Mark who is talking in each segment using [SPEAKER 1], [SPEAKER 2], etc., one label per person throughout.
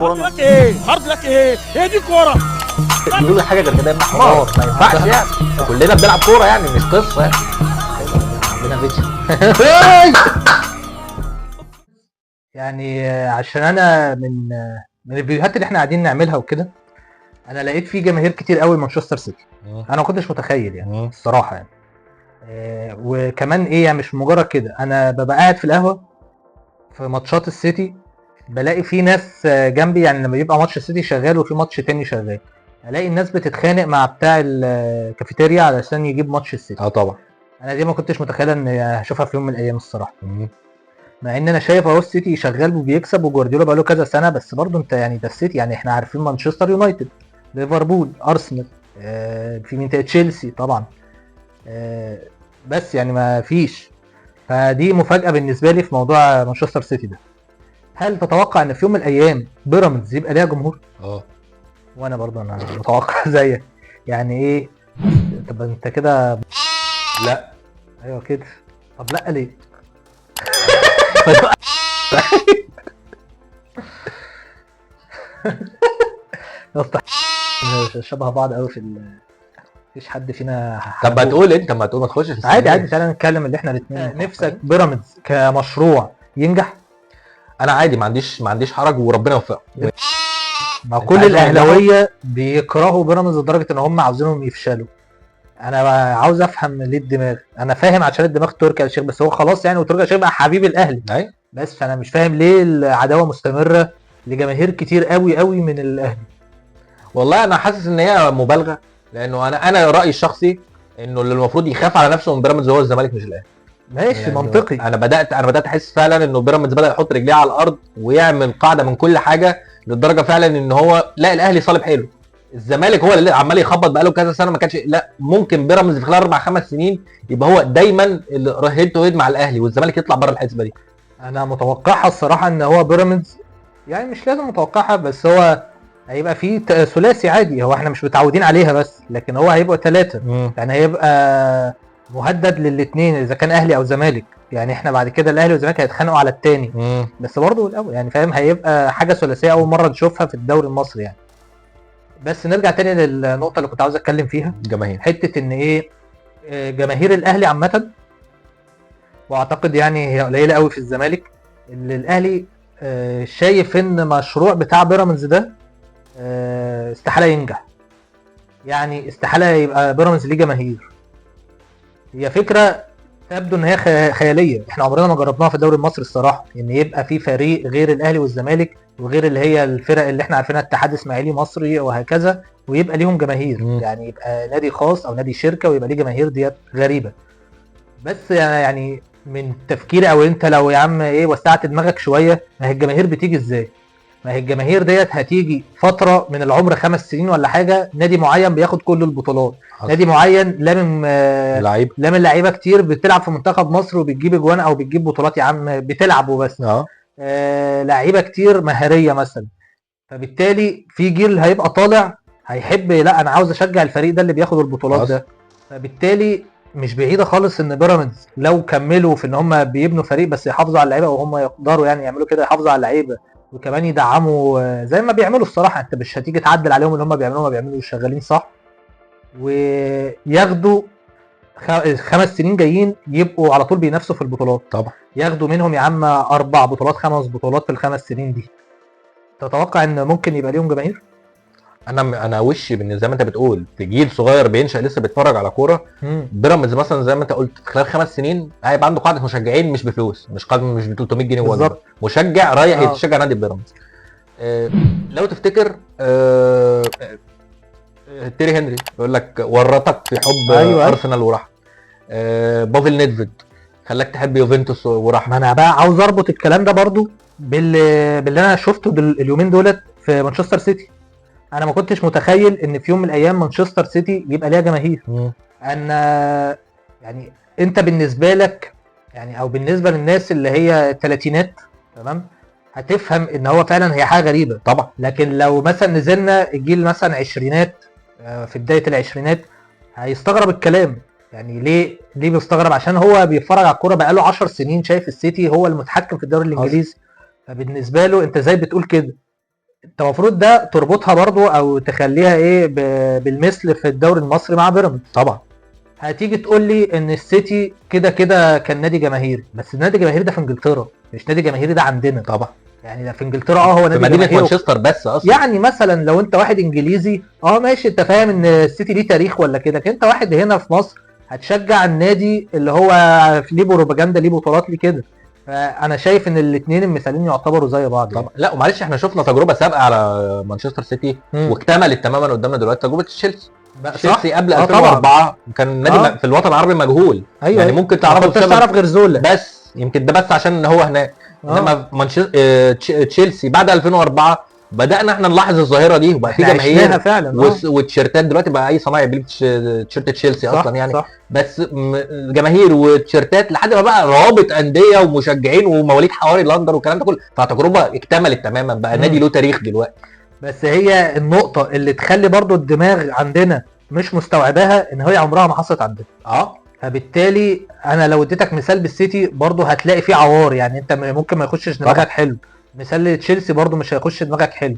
[SPEAKER 1] hard luck ايه؟ hard luck ايه؟ هي دي كورة.
[SPEAKER 2] يقولوا حاجة غير كده يبقى حمار، ما ينفعش يعني. كلنا بنلعب كورة يعني، مش قصة يعني. عندنا فيديو.
[SPEAKER 3] يعني عشان انا من الفيديوهات اللي احنا قاعدين نعملها وكده، انا لقيت في جماهير كتير قوي مانشستر سيتي. انا ما كنتش متخيل يعني الصراحة يعني. وكمان ايه يعني، مش مجرد كده، انا ببقى قاعد في القهوة في ماتشات السيتي بلاقي في ناس جنبي، يعني لما بيبقى ماتش السيتي شغال وفي ماتش تاني شغال، الاقي الناس بتتخانق مع بتاع الكافيتيريا علشان يجيب ماتش السيتي.
[SPEAKER 2] اه طبعا.
[SPEAKER 3] انا دي ما كنتش متخيله ان هشوفها في يوم من الايام الصراحة. مع ان انا شايف اهو السيتي شغال وبيكسب وجوارديولا بقاله كذا سنة، بس برضه انت يعني ده السيتي، يعني احنا عارفين مانشستر يونايتد، ليفربول، ارسنال، في مين تاني، تشيلسي طبعا، بس يعني ما فيش. فدي مفاجاة بالنسبة لي في موضوع مانشستر سيتي ده. هل تتوقع ان في يوم من الايام بيراميدز يبقى ليها جمهور؟ وانا برضه انا متوقع زيك. يعني ايه؟ طب انت كده
[SPEAKER 2] لا.
[SPEAKER 3] ايوه كده. طب لا ليه؟ يا اسطى شبه بعض قوي في مفيش حد فينا.
[SPEAKER 2] طب ما تقول انت، ما تقول، ما تخشش في
[SPEAKER 3] عادي
[SPEAKER 2] السنين.
[SPEAKER 3] عادي، تعالى نتكلم اللي احنا الاثنين. نفسك بيراميدز كمشروع ينجح؟
[SPEAKER 2] انا عادي، ما عنديش حرج وربنا يوفقه.
[SPEAKER 3] ما
[SPEAKER 2] انت
[SPEAKER 3] كل
[SPEAKER 2] عايزهم
[SPEAKER 3] الاهلاوية بيكرهوا بيراميدز لدرجة ان هم عاوزينهم يفشلوا. انا عاوز افهم ليه الدماغ. انا فاهم عشان الدماغ تركي آل الشيخ، بس هو خلاص يعني، وتركي آل الشيخ بقى حبيب الاهلي.
[SPEAKER 2] ايوه.
[SPEAKER 3] بس فانا مش فاهم ليه العداوة مستمرة لجماهير كتير قوي قوي من الاهلي.
[SPEAKER 2] والله انا حاسس ان هي مبالغه، لانه انا رايي الشخصي انه اللي المفروض يخاف على نفسه من بيراميدز هو الزمالك مش الاهلي.
[SPEAKER 3] ماشي،
[SPEAKER 2] لأنه
[SPEAKER 3] منطقي.
[SPEAKER 2] انا بدات احس فعلا انه بيراميدز بدا يحط رجليه على الارض ويعمل قاعدة من كل حاجة، للدرجة فعلا ان هو لا، الاهلي صالب حيله، الزمالك هو اللي عمال يخبط بقاله كذا سنة ما كانش. لا، ممكن بيراميدز في خلال 4 5 سنين يبقى هو دايما اللي head to head مع الاهلي، والزمالك يطلع بره الحسبة دي.
[SPEAKER 3] انا متوقعها الصراحة ان هو بيراميدز، يعني مش لازم متوقعها، بس هو هيبقى فيه ثلاثي عادي، هو احنا مش متعودين عليها بس، لكن هو هيبقى ثلاثة، يعني هيبقى مهدد للاثنين اذا كان اهلي او زمالك. يعني احنا بعد كده الاهلي والزمالك هيتخانقوا على الثاني، بس برضه الاول يعني فاهم، هيبقى حاجة ثلاثية اول مرة نشوفها في الدوري المصري يعني. بس نرجع تاني للنقطة اللي كنت عاوز اتكلم فيها.
[SPEAKER 2] جماهير.
[SPEAKER 3] حتة ان ايه، جماهير الاهلي عامة، واعتقد يعني هي قليله قوي في الزمالك، اللي الاهلي شايف ان مشروع بتاع بيراميدز ده استحالة ينجح، يعني استحالة يبقى بيراميدز ليه جماهير. هي فكرة تبدو ان هي خيالية، احنا عمرنا ما جربناها في الدوري المصري الصراحة، ان يبقى في فريق غير الاهلي والزمالك وغير اللي هي الفرق اللي احنا عارفينها، اتحاد، اسماعيلي، مصري وهكذا، ويبقى ليهم جماهير. يعني يبقى نادي خاص او نادي شركة ويبقى ليه جماهير، ديت غريبة. بس يعني من تفكيري، او انت لو يا عم ايه وسعت دماغك شوية، ما هي الجماهير بتيجي ازاي؟ ما هي الجماهير ديت هتيجي فترة من العمر 5 سنين ولا حاجه، نادي معين بياخد كل البطولات.
[SPEAKER 2] حصل.
[SPEAKER 3] نادي معين لامم
[SPEAKER 2] لعيب.
[SPEAKER 3] لامم لعيبة كتير بتلعب في منتخب مصر وبتجيب اجوان او بتجيب بطولات، يا عم بتلعب وبس. لعيبة كتير مهاريه مثلا، فبالتالي في جيل هيبقى طالع هيحب، لا انا عاوز اشجع الفريق ده اللي بياخد البطولات.
[SPEAKER 2] حصل.
[SPEAKER 3] ده فبالتالي مش بعيدة خالص ان بيراميدز لو كملوا في ان هم بيبنوا فريق بس يحافظوا على اللعيبة، وهم يقدروا يعني يعملوا كده، يحافظوا على اللعيبة وكمان يدعموا زي ما بيعملوا الصراحة، انت مش هتيجي تعدل عليهم اللي هم بيعملوه، ما بيعملوا شغالين صح، وياخدوا 5 سنين جايين يبقوا على طول بينافسوا في البطولات. ياخدوا منهم يا عم اربع بطولات، خمس بطولات في ال5 سنين دي. تتوقع ان ممكن يبقى ليهم جماهير؟
[SPEAKER 2] انا وشي بالنسبة زي ما انت بتقول في جيل صغير بينشا لسه بيتفرج على كوره، بيراميدز مثلا زي ما انت قلت خلال 5 سنين هيبقى عنده قاعدة مشجعين، مش بفلوس، مش قاعدة مش ب 300 جنيه وجبة. مشجع رايح يتشجع نادي بيراميدز. لو تفتكر تيري هنري يقول لك ورطك في حب ارسنال وراح، بافل نيدفيد خلاك تحب يوفنتوس وراح.
[SPEAKER 3] ما انا بقى عاوز اربط الكلام ده برضو باللي انا شفته اليومين دولت في مانشستر سيتي. انا ما كنتش متخيل ان في يوم من الايام مانشستر سيتي يبقى ليها جماهير. انا يعني انت بالنسبة لك يعني او بالنسبة للناس اللي هي الثلاثينات، تمام، هتفهم ان هو فعلا هي حاجة غريبة. لكن لو مثلا نزلنا الجيل مثلا عشرينات، في بداية العشرينات، هيستغرب الكلام. يعني ليه بيستغرب؟ عشان هو بيتفرج على الكورة بقاله 10 سنين، شايف السيتي هو المتحكم في الدوري الانجليزي، فبالنسبه له انت ازاي بتقول كده؟ انت المفروض ده تربطها برضو او تخليها ايه بالمثل في الدوري المصري مع بيراميدز.
[SPEAKER 2] طبعا
[SPEAKER 3] هتيجي تقول لي ان السيتي كده كده كان نادي جماهيري، بس النادي الجماهيري ده في انجلترا، مش نادي جماهيري ده عندنا.
[SPEAKER 2] طبعا
[SPEAKER 3] يعني ده في انجلترا هو
[SPEAKER 2] في
[SPEAKER 3] نادي
[SPEAKER 2] مدينة
[SPEAKER 3] جماهيري.
[SPEAKER 2] مانشستر بس اصلا.
[SPEAKER 3] يعني مثلا لو انت واحد انجليزي ماشي، انت فاهم ان السيتي ليه تاريخ ولا كده، لكن انت واحد هنا في مصر هتشجع النادي اللي هو ليه بروباجندا، ليه بطولات، ليه كده. فانا شايف ان الاثنين المثالين يعتبروا زي بعض.
[SPEAKER 2] طبعا. لا ومعلش احنا شفنا تجربه سابقه على مانشستر سيتي واكتملت تماما قدامنا دلوقتي، تجربه تشيلسي. تشيلسي قبل 2004 كان نادي في الوطن العربي مجهول.
[SPEAKER 3] ايوه،
[SPEAKER 2] يعني ممكن تعرفه
[SPEAKER 3] ما كنتش تعرف غير زولا
[SPEAKER 2] بس، يمكن ده بس عشان هو هناك. انما مانشستر تشيلسي بعد 2004 بدانا احنا نلاحظ الظاهرة دي، وبقى في جماهير
[SPEAKER 3] فعلا
[SPEAKER 2] وتيشيرتات دلوقتي بقى اي صنايعي بيلبس تيشيرت تشيلسي اصلا يعني.
[SPEAKER 3] صح.
[SPEAKER 2] بس جماهير وتيشيرتات لحد ما بقى روابط اندية ومشجعين ومواليد حواري لندن والكلام ده كله، فتجربه اكتملت تماما، بقى النادي له تاريخ دلوقتي.
[SPEAKER 3] بس هي النقطة اللي تخلي برضو الدماغ عندنا مش مستوعباها ان هي عمرها ما حصلت عندنا. فبالتالي انا لو اديتك مثال بالسيتي برضو هتلاقي فيه عوار، يعني انت ممكن ما يخشش دماغك حلو. مثال تشيلسي برضو مش هيخش دماغك حلو.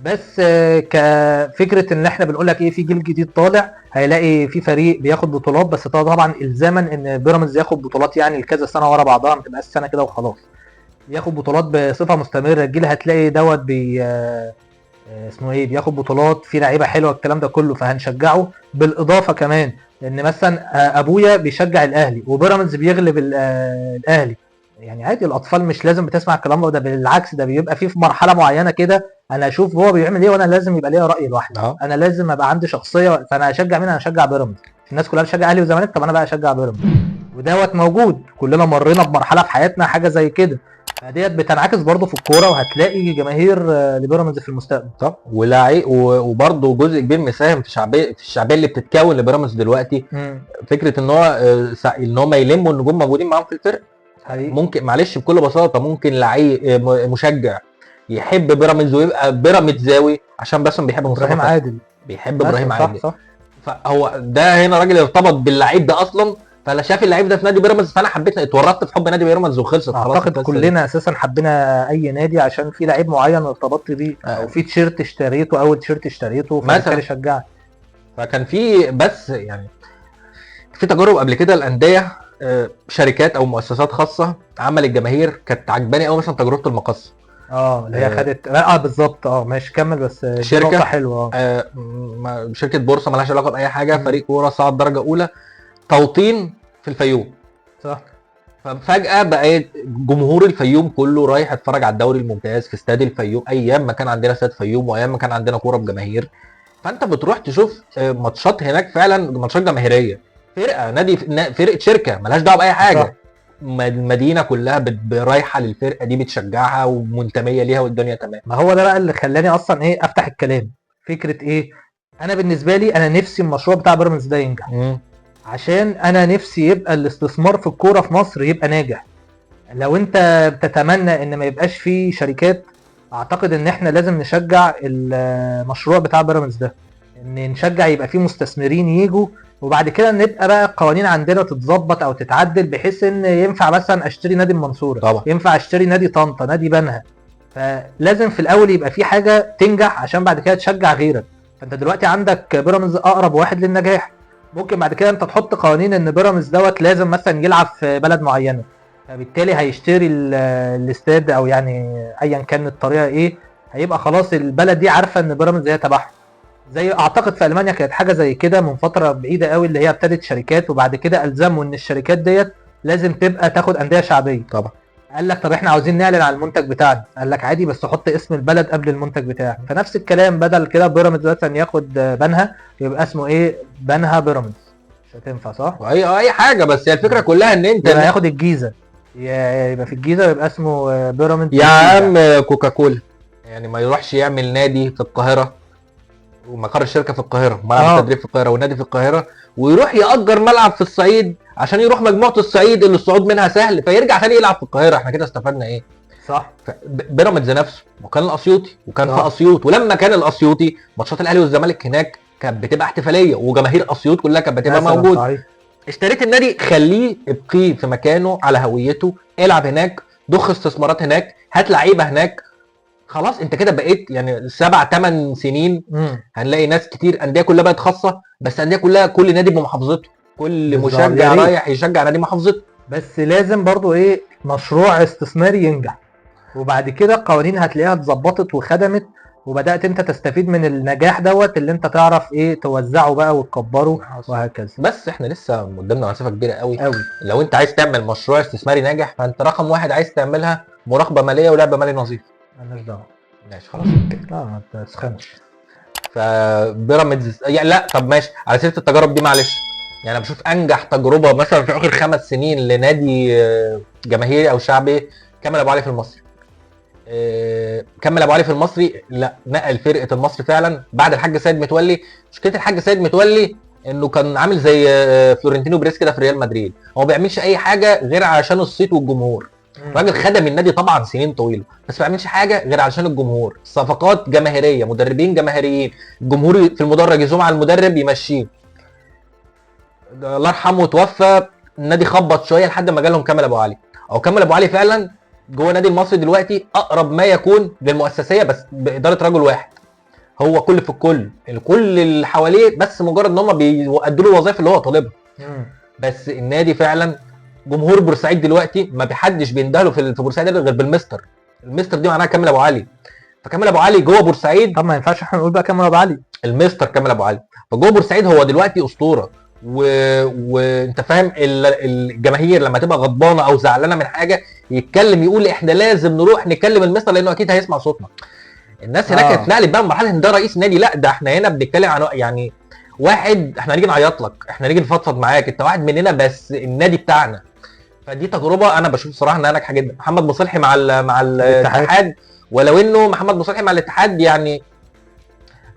[SPEAKER 3] بس كفكرة ان احنا بنقول لك ايه، في جيل جديد طالع هيلاقي في فريق بياخد بطولات، بس طبعا الزاما ان بيراميدز ياخد بطولات يعني لكذا سنة ورا بعضها، ما تبقاش سنة كده وخلاص، ياخد بطولات بصفة مستمرة. الجيل هتلاقي دوت بي اسمه ايه بياخد بطولات، في لعيبة حلوة، الكلام ده كله، فهنشجعه. بالاضافة كمان ان مثلا ابويا بيشجع الاهلي وبيراميدز بيغلب الاهلي، يعني عادي الاطفال مش لازم بتسمع الكلام ده، بالعكس ده بيبقى فيه في مرحلة معينة كده انا اشوف هو بيعمل ايه وانا لازم يبقى ليا راي لوحدي. انا لازم ابقى عندي شخصية، فانا هشجع مين؟ انا هشجع بيراميدز. الناس كلها بتشجع اهلي وزمالك، طب انا بقى اشجع بيراميدز. ودوت موجود، كلنا مرينا بمرحلة في حياتنا حاجة زي كده، فديت بتنعكس برضه في الكورة، وهتلاقي جماهير لبيراميدز في المستقبل.
[SPEAKER 2] طب ولاعي وبرضه جزء كبير مساهم في الشعبية اللي بتتكون لبيراميدز دلوقتي. فكرة ان هو ان هم يلموا النجوم موجودين معاهم في الفرق.
[SPEAKER 3] حقيقي.
[SPEAKER 2] ممكن معلش بكل بساطة ممكن لعيب مشجع يحب بيراميدز ويبقى بيراميدزاوي عشان بس بيحب
[SPEAKER 3] ابراهيم عادل،
[SPEAKER 2] بيحب ابراهيم عادل.
[SPEAKER 3] صح.
[SPEAKER 2] فهو ده هنا راجل ارتبط باللعيب ده اصلا، فانا شايف اللعيب ده في نادي بيراميدز فانا حبيت، اتورطت في حب نادي بيراميدز وخلصت خلاص.
[SPEAKER 3] اعتقد كلنا اساسا حبينا اي نادي عشان في لعيب معين ارتبطت بيه، او في تيشيرت اشتريته، اول تيشيرت اشتريته فبالتالي شجعت.
[SPEAKER 2] فكان في بس يعني في تجارب قبل كده الاندية شركات او مؤسسات خاصة عمل الجماهير كانت عجباني قوي، مثلا تجربه المقص
[SPEAKER 3] اللي هي خدت بالظبط. ماشي كمل. بس
[SPEAKER 2] شركة
[SPEAKER 3] حلوة
[SPEAKER 2] شركة بورصة مالهاش علاقة باي حاجة، فريق كورة صعد درجه اولى، توطين في الفيوم.
[SPEAKER 3] صح.
[SPEAKER 2] ففجاه بقى جمهور الفيوم كله رايح يتفرج على الدوري الممتاز في استاد الفيوم، ايام ما كان عندنا استاد فيوم وايام ما كان عندنا كورة بجماهير. فانت بتروح تشوف ماتشات هناك فعلا ماتشات جماهيرية، فرقه نادي، فرقه شركة مالهاش دعوه باي حاجة. المدينة كلها رايحة للفرقة دي، بتشجعها ومنتميه ليها والدنيا تمام.
[SPEAKER 3] ما هو ده بقى اللي خلاني اصلا ايه افتح الكلام. فكرة ايه، انا بالنسبة لي انا نفسي المشروع بتاع بيراميدز ده ينجح، عشان انا نفسي يبقى الاستثمار في الكورة في مصر يبقى ناجح. لو انت بتتمنى ان ما يبقاش فيه شركات، اعتقد ان احنا لازم نشجع المشروع بتاع بيراميدز ده، ان نشجع يبقى فيه مستثمرين يجوا، وبعد كده نبقى بقى القوانين عندنا تتظبط او تتعدل بحيث ان ينفع مثلا اشتري نادي المنصورة،
[SPEAKER 2] طبعا
[SPEAKER 3] ينفع اشتري نادي طنطا، نادي بنها. فلازم في الاول يبقى في حاجة تنجح عشان بعد كده تشجع غيرك. فانت دلوقتي عندك بيراميدز اقرب واحد للنجاح، ممكن بعد كده انت تحط قوانين ان بيراميدز دوت لازم مثلا يلعب في بلد معينة، فبالتالي هيشتري الاستاد او يعني ايا كان الطريقة ايه، هيبقى خلاص البلد دي عارفه ان بيراميدز هي تبعها. زي اعتقد في المانيا كانت حاجة زي كده من فترة بعيدة قوي، اللي هي ابتدت شركات وبعد كده الزموا ان الشركات ديت لازم تبقى تاخد اندية شعبية.
[SPEAKER 2] طبعا
[SPEAKER 3] قال لك طب احنا عاوزين نعلن على المنتج بتاعنا، قال لك عادي بس حط اسم البلد قبل المنتج بتاعك. فنفس الكلام بدل كده بيراميدز مثلا ياخد بنها يبقى اسمه ايه، بنها بيراميدز، مش هتنفع صح؟
[SPEAKER 2] اي حاجة، بس هي الفكرة كلها ان انت
[SPEAKER 3] يبقى ياخد الجيزة، يبقى في الجيزة ويبقى اسمه بيراميدز.
[SPEAKER 2] يا عم كوكاكولا يعني ما يروحش يعمل نادي في القاهرة ومقر الشركة في القاهرة، ملعب التدريب في القاهرة والنادي في القاهرة، ويروح يأجر ملعب في الصعيد عشان يروح مجموعة الصعيد اللي الصعود منها سهل، فيرجع تاني يلعب في القاهرة. احنا كده استفدنا ايه؟
[SPEAKER 3] صح.
[SPEAKER 2] بيراميدز نفسه وكان الاسيوطي وكان في اسيوط، ولما كان الاسيوطي ماتشات الاهلي والزمالك هناك كانت بتبقى احتفالية وجماهير اسيوط كلها كانت بتبقى موجودة. اشتريت النادي، خليه ابقيه في مكانه على هويته، العب هناك، ضخ استثمارات هناك، هات لعيبة هناك، خلاص انت كده بقيت يعني 7 8 سنين هنلاقي ناس كتير، اندية كلها بقت خاصة، بس اندية كلها كل نادي بمحافظته، كل مشجع رايح يشجع نادي محافظته.
[SPEAKER 3] بس لازم برضو ايه، مشروع استثماري ينجح، وبعد كده القوانين هتلاقيها اتظبطت وخدمت، وبدات انت تستفيد من النجاح دوت اللي انت تعرف ايه توزعه بقى وتكبره وهكذا.
[SPEAKER 2] بس احنا لسه قدامنا مسافة كبيرة قوي قوي. لو انت عايز تعمل مشروع استثماري ناجح فانت رقم واحد عايز تعملها مراقبة ماليه ولعبه مالي نظيف.
[SPEAKER 3] مالناش دعوه.
[SPEAKER 2] ماشي خلاص.
[SPEAKER 3] لا ما تسخنش.
[SPEAKER 2] فبيراميدز يعني لا، طب ماشي على سيره التجارب دي معلش، يعني انا بشوف انجح تجربه مثلا في اخر 5 سنين لنادي جماهيري او شعبي كمال ابو علي في المصري. كمال ابو علي في المصري لا نقل فرقه المصري فعلا بعد الحاج سيد متولي. مشكلة الحاج سيد متولي انه كان عامل زي فلورنتينو بريس كده في ريال مدريد، هو ما بيعملش اي حاجة غير عشان الصيت والجمهور. راجل خدم النادي طبعا سنين طويلة، بس ما بيعملش حاجة غير عشان الجمهور. صفقات جماهيرية، مدربين جماهيريين، الجمهور في المدرج يزوم على المدرب يمشيه. الله يرحمه توفى، النادي خبط شوية لحد ما جالهم كمال ابو علي. او كمال ابو علي فعلا جوه النادي المصري دلوقتي اقرب ما يكون للمؤسسيه، بس بادارة رجل واحد، هو كل في الكل، الكل اللي حواليه بس مجرد ان هم بيأدوا له الوظائف اللي هو طالبها. بس النادي فعلا جمهور بورسعيد دلوقتي ما بيحدش بيندهله في بورسعيد غير بالمستر. المستر دي معناها كامل ابو علي، فكامل ابو علي جوه بورسعيد.
[SPEAKER 3] طب ما ينفعش احنا نقول بقى كامل ابو علي،
[SPEAKER 2] المستر كامل ابو علي. فجوة بورسعيد هو دلوقتي اسطورة، وانت فاهم الجماهير لما تبقى غضبانه او زعلانة من حاجة يتكلم يقول احنا لازم نروح نكلم المستر لانه اكيد هيسمع صوتنا. الناس هناك اتنقلت بقى لمرحلة ان ده رئيس نادي، لا ده احنا هنا بنتكلم عن يعني واحد، احنا هنيجي نعيط لك، احنا هنيجي نفضفض معاك، انت واحد مننا بس النادي بتاعنا. فدي تجربه انا بشوف صراحة انها ناجحة جدا. محمد مصلحي مع الاتحاد، ولو انه محمد مصلحي مع الاتحاد يعني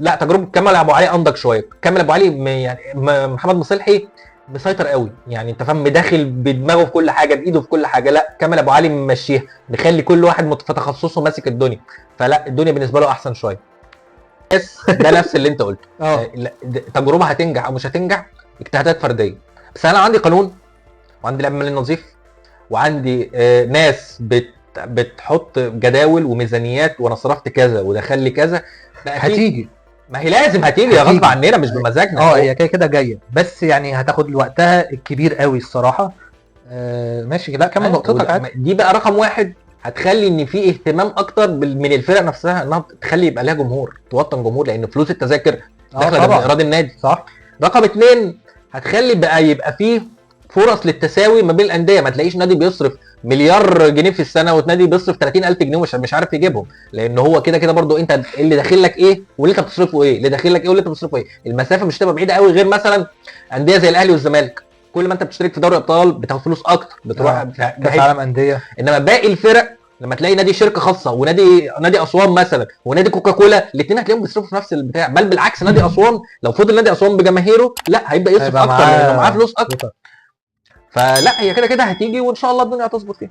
[SPEAKER 2] لا، تجربه كمال ابو علي انضج شوية. كمال ابو علي يعني محمد مصلحي مسيطر قوي، يعني انت فاهم، داخل بدماغه في كل حاجة، بايده في كل حاجة. لا كمال ابو علي ممشيها، مخلي كل واحد في تخصصه ماسك الدنيا، فلا الدنيا بالنسبة له احسن شوية. بس ده نفس اللي انت قلته. تجربه هتنجح او مش هتنجح اجتهادات فردية. بس انا عندي قانون، وعندي لعب مالي نظيف، وعندي ناس بتحط جداول وميزانيات، وانا صرفت كذا ودخل لي كذا.
[SPEAKER 3] هتيجي،
[SPEAKER 2] ما هي لازم هتيجي غصب عننا مش بمزاجنا.
[SPEAKER 3] هي كده كده جاية، بس يعني هتاخد وقتها الكبير قوي الصراحة. ماشي، لا كمل نقطتك عادي.
[SPEAKER 2] دي بقى رقم واحد هتخلي ان في اهتمام اكتر من الفرق نفسها، انها تخلي يبقى لها جمهور، توطن جمهور، لان فلوس التذاكر داخله من ايراد النادي.
[SPEAKER 3] صح.
[SPEAKER 2] رقم 2 هتخلي بقى يبقى فيه فرص للتساوي ما بين الاندية، ما تلاقيش نادي بيصرف مليار جنيه في السنة ونادي بيصرف 30,000 جنيه ومش عارف يجيبهم، لان هو كده كده برضو انت اللي داخل لك ايه واللي انت بتصرفه ايه، اللي داخل لك ايه واللي انت بتصرفه ايه، المسافة مش هتبقى بعيدة قوي. غير مثلا اندية زي الاهلي والزمالك، كل ما انت بتشترك في دوري ابطال بتاخد فلوس اكتر، بتروح
[SPEAKER 3] كاس عالم اندية.
[SPEAKER 2] انما باقي الفرق لما تلاقي نادي شركة خاصة ونادي نادي اسوان مثلا ونادي كوكاكولا، الاثنين هتلاقيهم بيصرفوا في نفس البتاع. بل بالعكس نادي اسوان لو فضل نادي اسوان بجماهيره لا هيبدا يصرف اكتر لانه معاه فلوس اكتر. فلا هي كده كده هتيجي، وان شاء الله الدنيا هتظبط فيها.